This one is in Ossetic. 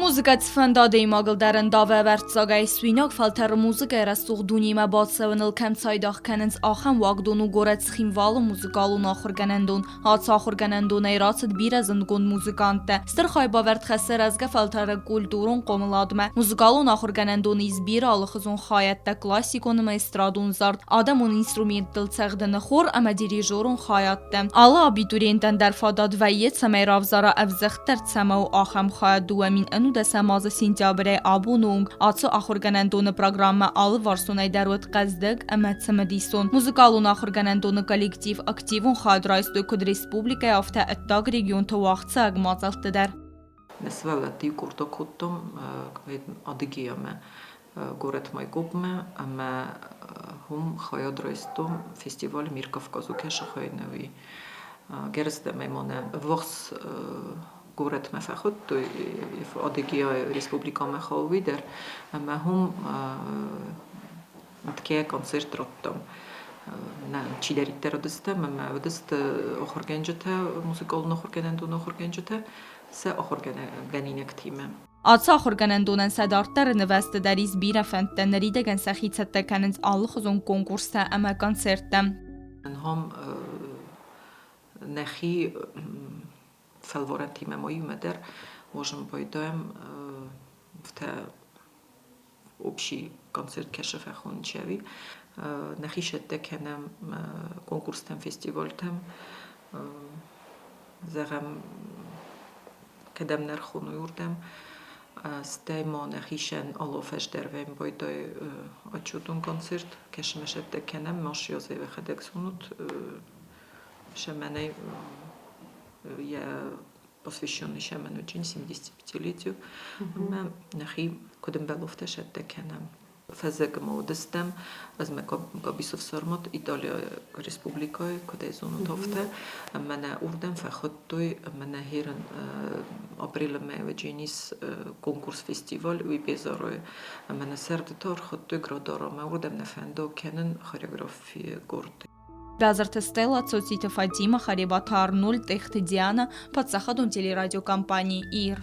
Музыкӕ цыфӕнды адӕймагыл дӕр ӕндавы ӕвӕрццагӕй. Суинаг фӕлтӕры музыкӕйы рӕсугъд дунемӕ бацӕуыныл кӕм цайдагъ кӕнынц, ахӕм уагдон у горӕт Цхинвалы музыкалон ахуыргӕнӕндон. Ацы ахуыргӕнӕндонӕй рацыд бирӕ зындгонд музыканттӕ. Стыр хайбавӕрд хӕссы рӕзгӕ фӕлтӕры культурон хъомыладмӕ. Музыкалон ахуыргӕнӕндоны ис бирӕ алыхуызон хайӕдтӕ классикон ӕмӕ эстрадон зард, адӕмон инструменттыл цӕгъдыны хор ӕмӕ дирижерон хайадтӕ. Алы абитуриентӕн дӕр фадат вӕййы, цӕмӕй равзара ӕвзӕгъддӕр цӕмӕ у ахӕм хайад 2011 азы сентябрӕй абоны онг ацы ахуыргӕнӕндоны программӕ алыварсонӕй дӕр уыд хъӕздыг ӕмӕ цымыдисон. Музыкалон ахуыргӕнӕндоны коллектив активон хайад райстой куыд республикӕйы, афтӕ ӕддаг регионты уагъдцӕуӕг мадзӕлтты дӕр. Нӕ сывӕллӕтты иу къорд акодтам Адыгеямӕ, горӕт Майкопмӕ ӕмӕ уым хайад райстон фестиваль «Мир Кавказу» кӕсы хайнӕуи. Гӕрзтӕмӕ ма нӕ ӕввахс горӕтмӕ фӕхуыдтой, Адыгеяйы республикӕмӕ хауы дӕр, ӕмӕ уым Ткӕ концерт радтам. Нӕ чидӕриддӕр уыдыстӕм ӕмӕ уыдысты ахуыргӕнджытӕ, музыкалон ахуыргӕнӕндоны ахуыргӕнджытӕ сӕ ахуыргӕнинӕгтимӕ. Ацы ахуыргӕнӕндонӕн сӕ дарддӕры нывӕзты дӕр ис бирӕ фӕндтӕ, ныридӕгӕн сӕхи цӕттӕ кӕнынц алыхуызон конкурстӕ ӕмӕ концерттӕ. Ам нӕхи фӕлварӕнтимӕ ма иумӕ дӕр можем пайдаем афтӕ общий концерт кӕсы фӕхончӕви. Нӕхи сӕттӕ кӕнӕм конкурстӕм, фестивальтӕм. Зӕгъӕм, кӕдӕм нӕ рхоной, уырдӕм. Стӕй ма нӕхицӕн алофӕсдӕрвӕн байдай отчетон концерт. Кӕсынмӕ сӕттӕ кӕнӕм, машиазӕй уӕхӕдӕг зонут. Сӕмӕнӕй йӕ посвященный Шамануджин 75-летию. Ӕмӕ нӕхи куыд ӕмбӕлы, сӕттӕ кӕнӕм. Фӕззӕгы ма уыдыстӕм, ӕз мӕ Габисов Сӕрмӕт Италийы республикӕйы, куыд ӕй зонут, афтӕ. Ӕмӕ нӕ уырдӕм фӕхуыдтой, ӕмӕ нӕ херын апрелы мӕйы Дженис конкурс-фестиваль уый Безаройы. Ӕмӕ нӕ сӕрды та ӕрхуыдтой Градаромӕ, уырдӕм нӕ фӕнды кӕнын хореографийы къорд. Бязырты Стелла, Цоциты Фатимӕ, Харебаты Арнольд, Тъехты Диана, паддзахадон телерадиокомпани «Ир».